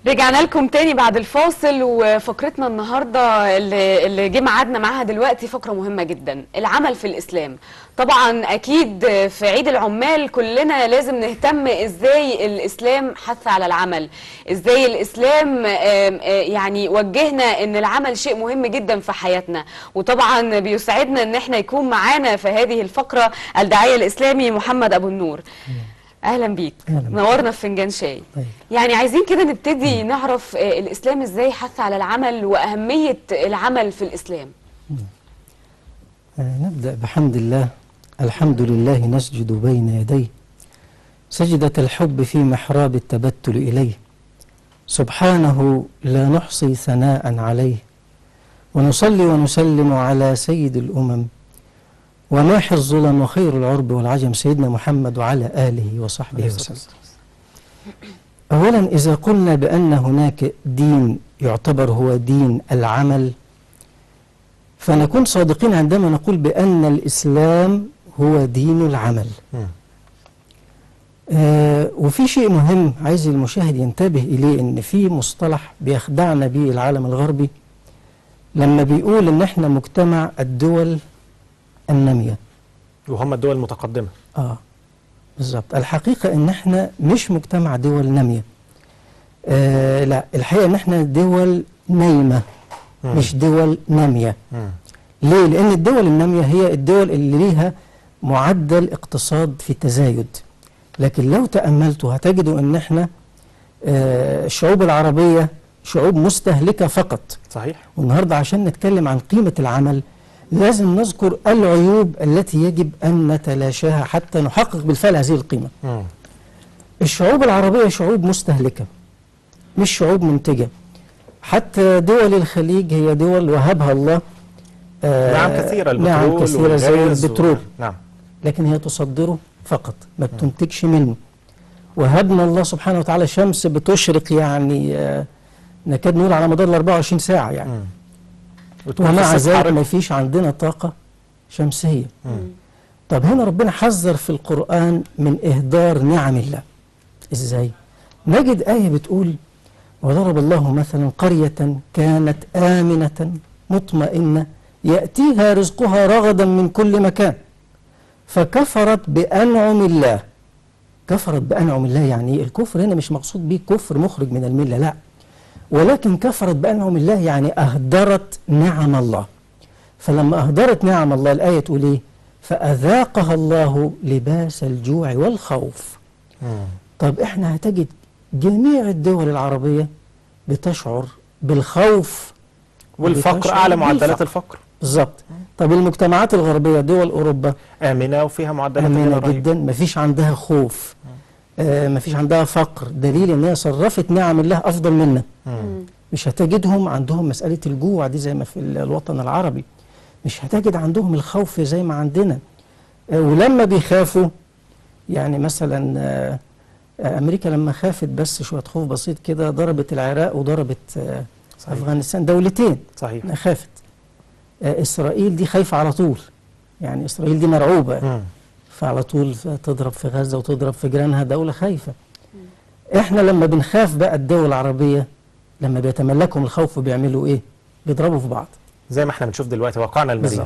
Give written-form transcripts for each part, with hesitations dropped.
رجعنا لكم تاني بعد الفاصل، وفقرتنا النهارده اللي جه ميعادنا معاها دلوقتي فقره مهمة جدا، العمل في الاسلام. طبعا اكيد في عيد العمال كلنا لازم نهتم ازاي الاسلام حث على العمل، ازاي الاسلام يعني وجهنا ان العمل شيء مهم جدا في حياتنا. وطبعا بيسعدنا ان احنا يكون معانا في هذه الفقرة الداعية الاسلامي محمد ابو النور. اهلا بيك، نورنا في فنجان شاي. طيب. يعني عايزين كده نبتدي نعرف الاسلام ازاي حث على العمل واهمية العمل في الاسلام. نبدا بحمد الله. الحمد لله نسجد بين يديه سجدة الحب في محراب التبتل اليه، سبحانه لا نحصي ثناء عليه، ونصلي ونسلم على سيد الامم وماحي الظلم وخير العرب والعجم سيدنا محمد وعلى آله وصحبه وسلم. أولا، إذا قلنا بأن هناك دين يعتبر هو دين العمل، فنكون صادقين عندما نقول بأن الإسلام هو دين العمل. وفي شيء مهم عايز المشاهد ينتبه إليه، إن في مصطلح بيخدعنا به العالم الغربي لما بيقول إن إحنا مجتمع الدول النامية، وهم الدول المتقدمة. بالظبط. الحقيقة ان احنا مش مجتمع دول نامية. لا، الحقيقة ان احنا دول نايمة، مش دول نامية. ليه؟ لان الدول النامية هي الدول اللي ليها معدل اقتصاد في تزايد، لكن لو تأملتوا هتجدوا ان احنا الشعوب العربية شعوب مستهلكة فقط. صحيح. والنهاردة عشان نتكلم عن قيمة العمل لازم نذكر العيوب التي يجب أن نتلاشاها حتى نحقق بالفعل هذه القيمة. الشعوب العربية شعوب مستهلكة، مش شعوب منتجة. حتى دول الخليج هي دول وهبها الله نعم كثيرة، نعم كثيرة زي البترول، نعم، لكن هي تصدره فقط، ما بتنتجش منه. وهبنا الله سبحانه وتعالى شمس بتشرق، يعني نكاد نقول على مدار ال 24 ساعة يعني. ومع ذلك ما فيش عندنا طاقة شمسية. طب هنا ربنا حذر في القرآن من إهدار نعم الله. إزاي؟ نجد آية بتقول: وضرب الله مثلا قرية كانت آمنة مطمئنة يأتيها رزقها رغدا من كل مكان فكفرت بأنعم الله. كفرت بأنعم الله يعني الكفر هنا مش مقصود به كفر مخرج من الملة، لا، ولكن كفرت بأنعم الله يعني أهدرت نعم الله. فلما أهدرت نعم الله، الآية تقول إيه؟ فأذاقها الله لباس الجوع والخوف. طب إحنا هتجد جميع الدول العربية بتشعر بالخوف والفقر، أعلى معدلات الفقر. بالظبط. طب المجتمعات الغربية، دول أوروبا آمنة وفيها معدلات آمنة جدا، مفيش عندها خوف، مفيش عندها فقر، دليل ان هي صرفت نعم الله افضل منا. مش هتجدهم عندهم مسألة الجوع دي زي ما في الوطن العربي، مش هتجد عندهم الخوف زي ما عندنا. ولما بيخافوا، يعني مثلا امريكا لما خافت بس شوية خوف بسيط كده ضربت العراق وضربت افغانستان، دولتين. صحيح. خافت. اسرائيل دي خايفة على طول، يعني اسرائيل دي مرعوبة، فعلى طول تضرب في غزة وتضرب في جيرانها، دولة خايفة. احنا لما بنخاف بقى، الدول العربية لما بيتملكهم الخوف بيعملوا ايه؟ بيضربوا في بعض، زي ما احنا بنشوف دلوقتي واقعنا المرير.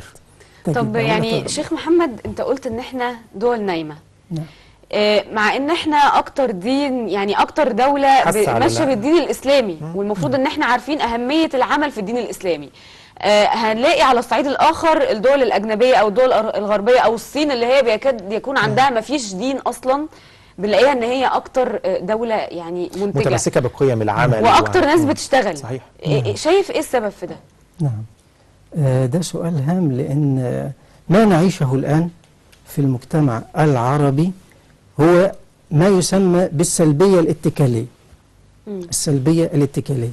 طب يعني شيخ محمد، انت قلت ان احنا دول نايمة. نعم. مع ان احنا اكتر دين، يعني اكتر دولة ماشية بالدين الاسلامي، والمفروض ان احنا عارفين اهمية العمل في الدين الاسلامي. هنلاقي على الصعيد الآخر الدول الأجنبية أو الدول الغربية أو الصين اللي هي بيكاد يكون عندها ما فيش دين أصلا، بنلاقيها إن هي أكتر دولة يعني منتجة، متمسكة بقيم العمل، وأكتر ناس بتشتغل. صحيح. شايف إيه السبب في ده؟ نعم، ده سؤال هام، لأن ما نعيشه الآن في المجتمع العربي هو ما يسمى بالسلبية الاتكالية. السلبية الاتكالية،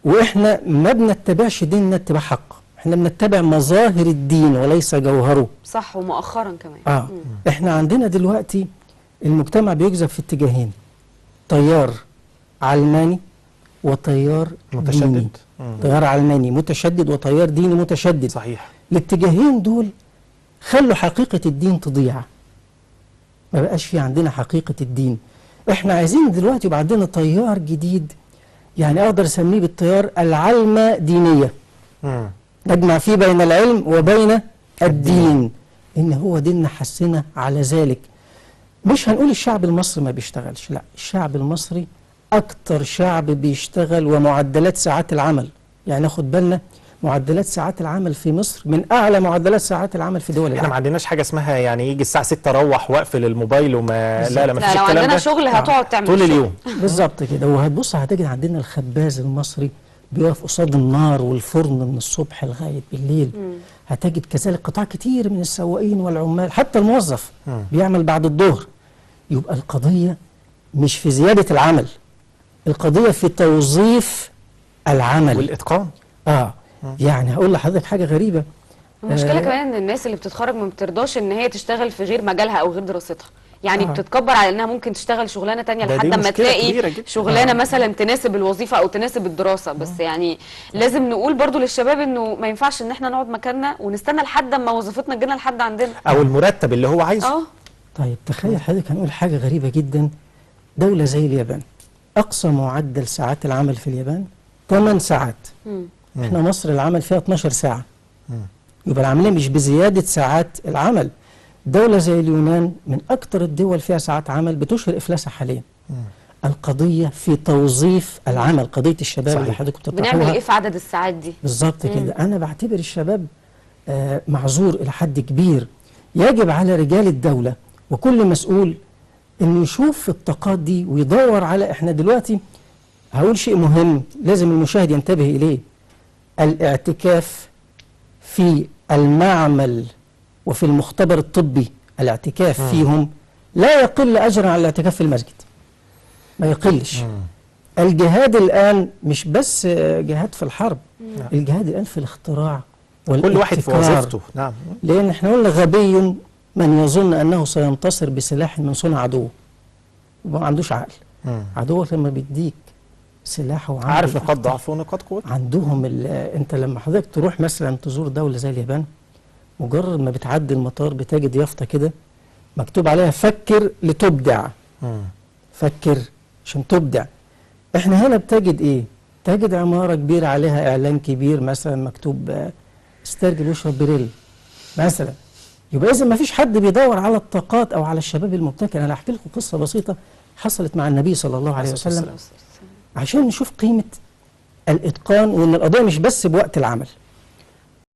وإحنا ما بنتبعش ديننا اتباع حق، إحنا بنتبع مظاهر الدين وليس جوهره. صح، ومؤخرا كمان. إحنا عندنا دلوقتي المجتمع بيجذب في اتجاهين، تيار علماني وتيار متشدد. تيار علماني متشدد وتيار ديني متشدد. صحيح. الاتجاهين دول خلوا حقيقة الدين تضيع، ما بقاش في عندنا حقيقة الدين. احنا عايزين دلوقتي يبقى عندنا تيار جديد يعني أقدر أسميه بالتيار العلمة دينية. نجمع فيه بين العلم وبين الدين، إن هو ديننا حسنا على ذلك. مش هنقول الشعب المصري ما بيشتغلش، لا، الشعب المصري أكتر شعب بيشتغل، ومعدلات ساعات العمل، يعني ناخد بالنا معدلات ساعات العمل في مصر من أعلى معدلات ساعات العمل في دول العالم. احنا ما عندناش حاجة اسمها يعني يجي الساعة 6 اروح واقفل الموبايل وما لا لا ما فيش الكلام ده. لو عندنا شغل هتقعد تعمل طول اليوم. بالظبط كده. وهتبص هتجد عندنا الخباز المصري بيقف قصاد النار والفرن من الصبح لغاية بالليل. هتجد كذلك قطاع كتير من السواقين والعمال، حتى الموظف بيعمل بعد الظهر. يبقى القضية مش في زيادة العمل، القضية في توظيف العمل والإتقان. يعني هقول لحضرتك حاجة غريبة. المشكلة كمان ان الناس اللي بتتخرج ما بترضاش ان هي تشتغل في غير مجالها او غير دراستها، يعني بتتكبر على انها ممكن تشتغل شغلانة تانية لحد ما تلاقي شغلانة مثلا تناسب الوظيفة او تناسب الدراسة. بس يعني لازم نقول برضو للشباب انه ما ينفعش ان احنا نقعد مكاننا ونستنى لحد ما وظيفتنا تجينا لحد عندنا او المرتب اللي هو عايزه. طيب تخيل حضرتك هنقول حاجة غريبة جدا. دولة زي اليابان اقصى معدل ساعات العمل في اليابان 8 ساعات. احنا مصر العمل فيها 12 ساعة. يبقى العملية مش بزيادة ساعات العمل. دولة زي اليونان من أكتر الدول فيها ساعات عمل بتشهر إفلاسها حاليا. القضية في توظيف العمل، قضية الشباب اللي حضرتك بتطرحوها. بنعمل إيه في عدد الساعات دي؟ بالظبط كده. أنا بعتبر الشباب معذور إلى حد كبير. يجب على رجال الدولة وكل مسؤول إنه يشوف الطاقات دي ويدور على. إحنا دلوقتي هقول شيء مهم لازم المشاهد ينتبه إليه. الاعتكاف في المعمل وفي المختبر الطبي، الاعتكاف فيهم لا يقل أجرا عن الاعتكاف في المسجد، ما يقلش. الجهاد الآن مش بس جهاد في الحرب، الجهاد الآن في الاختراع والابتكار، كل واحد في وظيفته. نعم، لأن احنا قلنا غبي من يظن أنه سينتصر بسلاح من صنع عدوه، ما عندوش عقل. عدوك لما بيديك سلاح وعنده عارف نقاط ضعفه ونقاط قوته عندهم. انت لما حضرتك تروح مثلا تزور دولة زي اليابان، مجرد ما بتعدي المطار بتجد يافطة كده مكتوب عليها فكر لتبدع. فكر عشان تبدع. احنا هنا بتجد ايه؟ تجد عمارة كبيرة عليها اعلان كبير مثلا مكتوب استرجل واشرب بريل مثلا. يبقى اذا ما فيش حد بيدور على الطاقات او على الشباب المبتكر. انا هحكي لكم قصة بسيطة حصلت مع النبي صلى الله عليه وسلم عشان نشوف قيمة الإتقان، وإن القضية مش بس بوقت العمل.